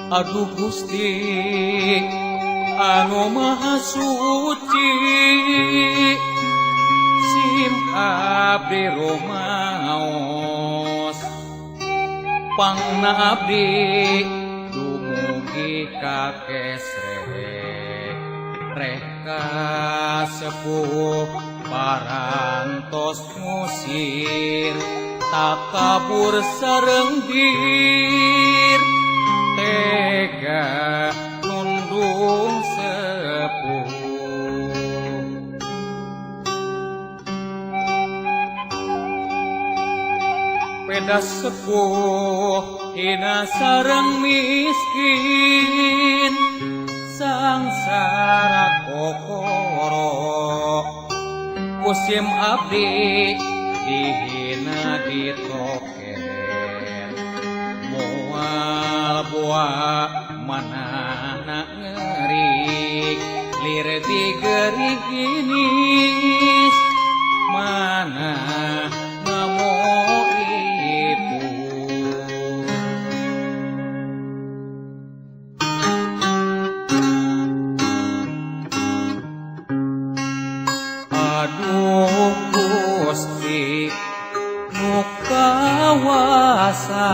Aduh Gusti anu Maha Suci, sim abdi rumaos pangna abdi dumugi ka kesre reh ka sepuh parantos ngusir takabur sareng dir tega nundung sepuh. Peda sepuh hina sareng miskin sangsara kokoro kusim abdi dihina ditoken moal boa manana ngerik lir digeriginis mana namo ibu. Aduh Gusti nu kawasa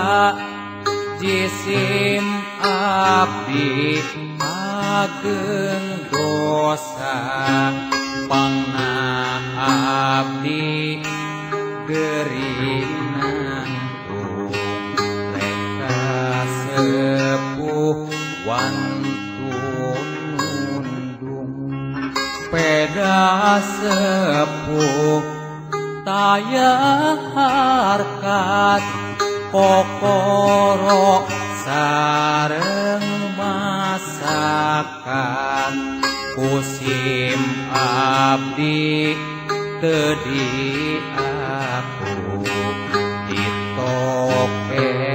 jisim abdi ageng dosa pangna abdi gering nangtung reka sepuh wantun nundung peda sepuh taya harkat kokoro sareng masakan kusim abdi teu diaku ditoken.